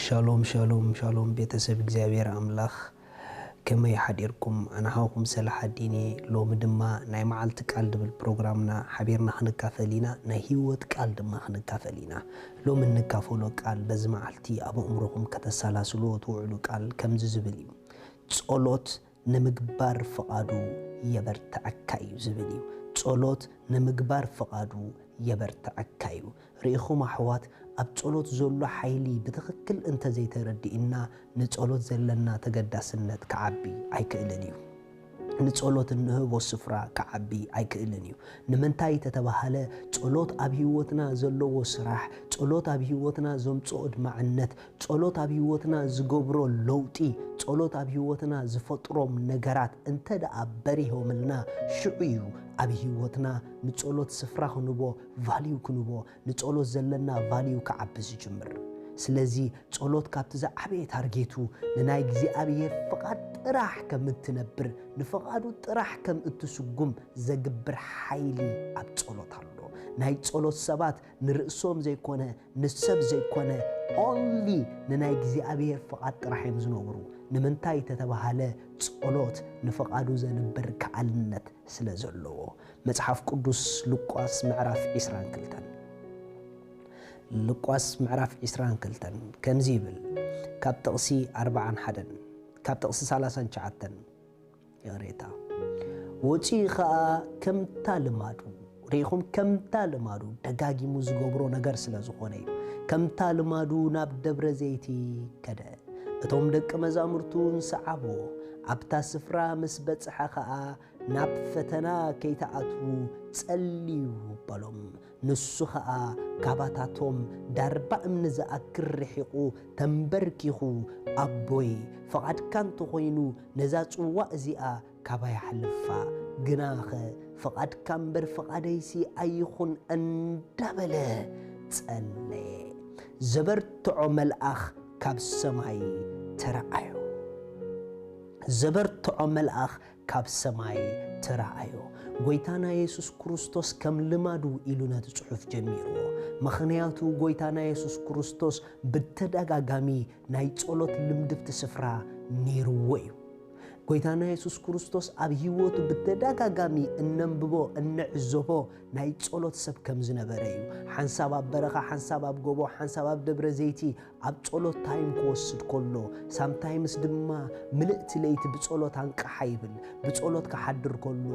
ሻሎም ሻሎም ሻሎም ቤተሰብ እግዚኣብሔር ኣምላኽ፣ ከመይ ሓዲርኩም? ኣነ ሓውኩም ሰላሓዲን እየ። ሎሚ ድማ ናይ መዓልቲ ቃል ድብል ፕሮግራምና ሓቢርና ክንካፈል ኢና። ናይ ህይወት ቃል ድማ ክንካፈል ኢና። ሎሚ እንካፈሎ ቃል በዚ መዓልቲ ኣብ ኣእምሮኹም ከተሰላስልዎ ትውዕሉ ቃል ከምዚ ዝብል እዩ። ጸሎት ንምግባር ፍቓዱ የበርትዐካ እዩ ዝብል እዩ። ጸሎት ንምግባር ፍቓዱ የበርትዐካ እዩ። ርኢኹም ኣሕዋት፣ ኣብ ጸሎት ዘሎ ሓይሊ ብትኽክል እንተዘይተረዲእና፣ ንጸሎት ዘለና ተገዳስነት ክዓቢ ኣይክእልን እዩ። ንጸሎት እንህቦ ስፍራ ክዓቢ ኣይክእልን እዩ። ንምንታይ ተተባሃለ፣ ጸሎት ኣብ ህይወትና ዘለዎ ስራሕ፣ ጸሎት ኣብ ህይወትና ዘምጽኦ ኣድማዕነት፣ ጸሎት ኣብ ህይወትና ዝገብሮ ለውጢ፣ ጸሎት ኣብ ህይወትና ዝፈጥሮም ነገራት እንተ ደኣ በሪሆምልና፣ ሽዑ እዩ ኣብ ህይወትና ንጸሎት ስፍራ ክንቦ፣ ቫልዩ ክንቦ፣ ንጸሎት ዘለና ቫልዩ ክዓቢ ዝጅምር። ስለዚ ጸሎት ካብቲ ዝዓበየ ታርጌቱ ንናይ እግዚኣብሔር ፍቓድ ጥራሕ ከም እትነብር፣ ንፍቓዱ ጥራሕ ከም እትስጉም ዘግብር ሓይሊ ኣብ ጸሎት ኣሎ። ናይ ጸሎት ሰባት ንርእሶም ዘይኮነ ንሰብ ዘይኮነ፣ ኦንሊ ንናይ እግዚኣብሔር ፍቓድ ጥራሕ እዮም ዝነብሩ። ንምንታይ ተተባሃለ፣ ጸሎት ንፍቓዱ ዘንብር ከኣልነት ስለ ዘለዎ። መጽሓፍ ቅዱስ ሉቃስ ምዕራፍ ዕስራን ክልተን፣ ሉቃስ ምዕራፍ ዕስራን ክልተን ከምዚ ይብል፣ ካብ ጥቕሲ ኣርባዓን ሓደን፣ ካብ ጥቕሲ ሰላሳን ትሽዓተን፣ ይቕሬታ። ወፂኡ ኸዓ ከምታ ልማዱ፣ ርኢኹም፣ ከምታ ልማዱ ደጋጊሙ ዝገብሮ ነገር ስለ ዝኾነ እዩ። ከምታ ልማዱ ናብ ደብረ ዘይቲ ከደ። እቶም ደቂ መዛሙርቱ እውን ሰዓብዎ። ኣብታ ስፍራ ምስ በጽሐ ኸኣ፣ ናብ ፈተና ከይትኣትዉ ጸልዩ በሎም። ንሱ ኸኣ ካባታቶም ዳርባ እምኒ ዝኣክል ርሒቑ ተንበርኪኹ፣ ኣቦይ፣ ፍቓድካ እንተኾይኑ ነዛ ጽዋእ እዚኣ ካባይ ኣሕልፋ፣ ግናኸ ፍቓድካ እምበር ፍቓደይሲ ኣይኹን እንዳበለ ጸለየ። ዘበርትዖ መልኣኽ ካብ ሰማይ ተረኣዮ። ዘበርትዖ መልኣኽ ካብ ሰማይ ተረኣዮ። ጎይታና የሱስ ክርስቶስ ከም ልማዱ ኢሉ ነቲ ጽሑፍ ጀሚርዎ። ምኽንያቱ ጎይታና የሱስ ክርስቶስ ብተደጋጋሚ ናይ ጸሎት ልምድቲ ስፍራ ነይርዎ እዩ። ጎይታና የሱስ ክርስቶስ ኣብ ህይወቱ ብተደጋጋሚ እነንብቦ፣ እንዕዘቦ ናይ ጸሎት ሰብ ከም ዝነበረ እዩ። ሓንሳብ ኣብ በረኻ፣ ሓንሳብ ኣብ ጎቦ፣ ሓንሳብ ኣብ ደብረ ዘይቲ ኣብ ጸሎት ታይም ክወስድ ከሎ፣ ሳምታይምስ ድማ ምልእቲ ለይቲ ብጸሎት ኣንቃሓ ይብል። ብጸሎት ክሓድር ከሎ፣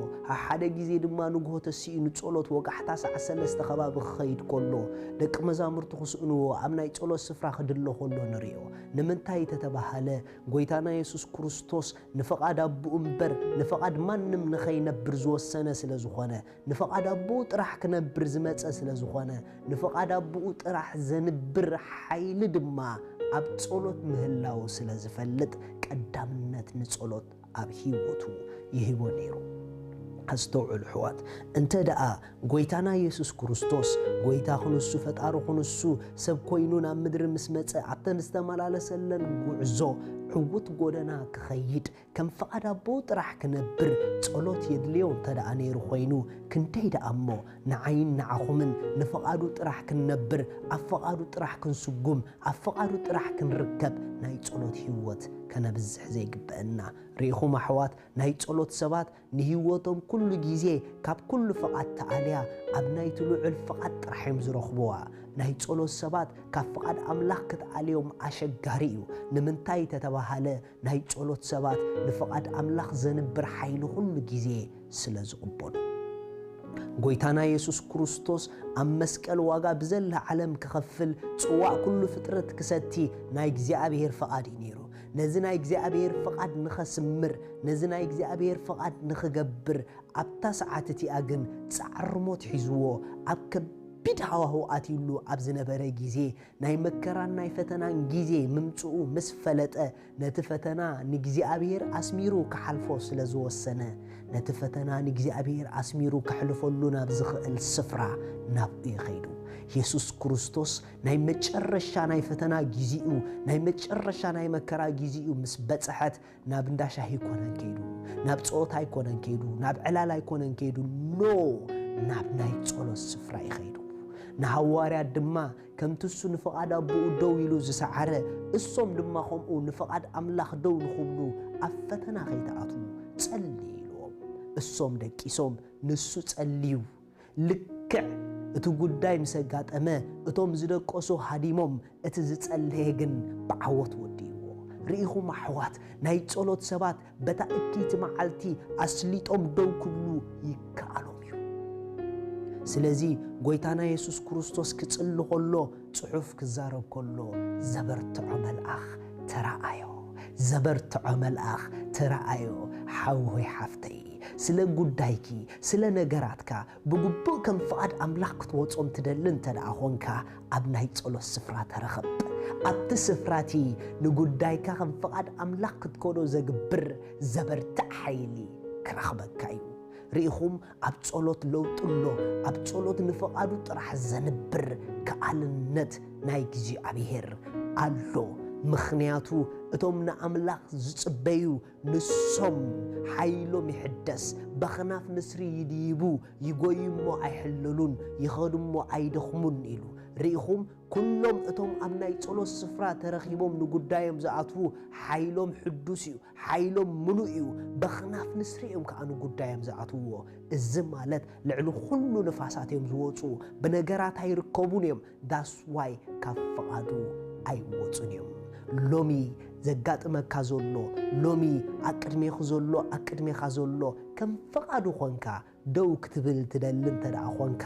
ሓደ ግዜ ድማ ንግሆ ተሲኡ ንጸሎት ወጋሕታ ሰዓት ሰለስተ ከባቢ ክኸይድ ከሎ፣ ደቂ መዛሙርቱ ክስእንዎ ኣብ ናይ ጸሎት ስፍራ ክድሎ ከሎ ንርእዮ። ንምንታይ ተተባሃለ? ጎይታና የሱስ ክርስቶስ ንፍቓድ ኣቦኡ እምበር ንፍቓድ ማንም ንኸይነብር ዝወሰነ ስለ ዝኾነ፣ ንፍቓድ ኣቦኡ ጥራሕ ክነብር ዝመጸ ስለ ዝኾነ፣ ንፍቓድ ኣቦኡ ጥራሕ ዘንብር ሓይሊ ድማ ኣብ ጸሎት ምህላዉ ስለ ዝፈልጥ፣ ቀዳምነት ንጸሎት ኣብ ህይወቱ ይህቦ ነይሩ። ኣስተውዕሉ ኣሕዋት፣ እንተ ደኣ ጎይታና የሱስ ክርስቶስ፣ ጎይታ ክንሱ፣ ፈጣሪ ክንሱ፣ ሰብ ኮይኑ ናብ ምድሪ ምስ መጸ፣ ኣብተን ዝተመላለሰለን ጉዕዞ ዕዉት ጎደና ክኸይድ፣ ከም ፍቓድ ኣቦኡ ጥራሕ ክነብር ጸሎት የድልዮ እንተ ደኣ ነይሩ ኮይኑ፣ ክንደይ ደኣ እሞ ንዓይን ንዓኹምን ንፍቓዱ ጥራሕ ክንነብር፣ ኣብ ፍቓዱ ጥራሕ ክንስጉም፣ ኣብ ፍቓዱ ጥራሕ ክንርከብ ናይ ጸሎት ህይወት ከነብዝሕ ዘይግበአና። ርኢኹም ኣሕዋት፣ ናይ ጸሎት ሰባት ንህይወቶም ኩሉ ግዜ ካብ ኩሉ ፍቓድ ተኣልያ ኣብ ናይቲ ልዑል ፍቓድ ጥራሕ እዮም ዝረኽብዋ። ናይ ጸሎት ሰባት ካብ ፍቓድ ኣምላኽ ክትኣልዮም ኣሸጋሪ እዩ። ንምንታይ ተተባሃለ፣ ናይ ጸሎት ሰባት ንፍቓድ ኣምላኽ ዘንብር ሓይሊ ኩሉ ግዜ ስለ ዝቕበሉ። ጎይታና የሱስ ክርስቶስ ኣብ መስቀል ዋጋ ብዘላ ዓለም ክኸፍል፣ ጽዋእ ኩሉ ፍጥረት ክሰቲ ናይ እግዚኣብሔር ፍቓድ እዩ ነይሩ። ነዚ ናይ እግዚኣብሔር ፍቓድ ንኸስምር፣ ነዚ ናይ እግዚኣብሔር ፍቓድ ንኽገብር፣ ኣብታ ሰዓት እቲኣ ግን ጻዕሪ ሞት ሒዝዎ ኣብ ከቢድ ሃዋህው ኣትዩሉ ኣብ ዝነበረ ግዜ፣ ናይ መከራን ናይ ፈተናን ግዜ ምምጽኡ ምስ ፈለጠ፣ ነቲ ፈተና ንእግዚኣብሔር ኣስሚሩ ክሓልፎ ስለ ዝወሰነ፣ ነቲ ፈተና ንእግዚኣብሔር ኣስሚሩ ከሕልፈሉ ናብ ዝኽእል ስፍራ ናብኡ እዩ ኸይዱ። የሱስ ክርስቶስ ናይ መጨረሻ ናይ ፈተና ግዜኡ፣ ናይ መጨረሻ ናይ መከራ ግዜኡ ምስ በጽሐት፣ ናብ እንዳ ሻሂ ኣይኮነን ከይዱ፣ ናብ ጸወታ ኣይኮነን ከይዱ፣ ናብ ዕላል ኣይኮነን ከይዱ። ኖ፣ ናብ ናይ ጸሎት ስፍራ እዩ ኸይዱ። ንሃዋርያት ድማ ከምቲ እሱ ንፍቓድ ኣቦኡ ደው ኢሉ ዝሰዓረ፣ እሶም ድማ ከምኡ ንፍቓድ ኣምላኽ ደው ንኽብሉ ኣብ ፈተና ከይትኣትዉ ጸልዩ ኢልዎም። እሶም ደቂሶም፣ ንሱ ጸልዩ። ልክዕ እቲ ጉዳይ ምስ ኣጋጠመ፣ እቶም ዝደቀሱ ሃዲሞም፣ እቲ ዝጸለየ ግን ብዓወት ወዲእዎ። ርኢኹም ኣሕዋት፣ ናይ ጸሎት ሰባት በታ እኪይቲ መዓልቲ ኣስሊጦም ደው ክብሉ ይከኣሎም እዩ። ስለዚ ጎይታና የሱስ ክርስቶስ ክጽሊ ከሎ፣ ጽሑፍ ክዛረብ ከሎ፣ ዘበርትዖ መልኣኽ ተረኣዮ። ዘበርትዖ መልኣኽ ተረኣዮ። ሓወይ ሓፍተይ፣ ስለ ጉዳይኪ፣ ስለ ነገራትካ ብግቡእ ከም ፍቓድ ኣምላኽ ክትወጾም ትደሊ እንተ ደኣ ኾንካ፣ ኣብ ናይ ጸሎት ስፍራ ተረኸብ። ኣብቲ ስፍራ እቲ ንጉዳይካ ከም ፍቓድ ኣምላኽ ክትከዶ ዘግብር ዘበርትዕ ሓይሊ ክረኽበካ እዩ። ርኢኹም፣ ኣብ ጸሎት ለውጢ ኣሎ። ኣብ ጸሎት ንፍቓዱ ጥራሕ ዘንብር ከኣልነት ናይ እግዚኣብሔር ኣሎ። ምኽንያቱ እቶም ንኣምላኽ ዝጽበዩ ንሶም ሓይሎም ይሕደስ፣ በኽናፍ ንስሪ ይድይቡ፣ ይጎዩ እሞ ኣይሕለሉን፣ ይኸዱ እሞ ኣይደኽሙን ኢሉ። ርኢኹም፣ ኩሎም እቶም ኣብ ናይ ጸሎት ስፍራ ተረኺቦም ንጉዳዮም ዝኣትዉ ሓይሎም ሕዱስ እዩ፣ ሓይሎም ምሉእ እዩ። በኽናፍ ንስሪ እዮም ከኣ ንጉዳዮም ዝኣትውዎ። እዚ ማለት ልዕሊ ኩሉ ንፋሳት እዮም ዝወጹ፣ ብነገራት ኣይርከቡን እዮም። ዳስዋይ ካብ ፍቓዱ ኣይወጹን እዮም። ሎሚ ዘጋጥመካ ዘሎ፣ ሎሚ ኣብ ቅድሜኹ ዘሎ፣ ኣብ ቅድሜኻ ዘሎ ከም ፍቓዱ ኾንካ ደው ክትብል ትደሊ እንተ ደኣ ኾንካ፣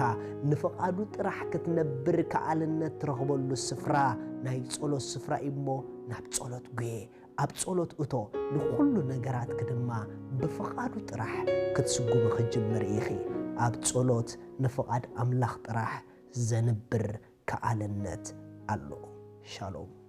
ንፍቓዱ ጥራሕ ክትነብር ከኣልነት ትረኽበሉ ስፍራ ናይ ጸሎት ስፍራ እዩ እሞ፣ ናብ ጸሎት ጉየ። ኣብ ጸሎት እቶ፣ ንኹሉ ነገራትኪ ድማ ብፍቓዱ ጥራሕ ክትስጉሚ ክትጅምሪ ኢኺ። ኣብ ጸሎት ንፍቓድ ኣምላኽ ጥራሕ ዘንብር ከኣልነት ኣሎ። ሻሎም።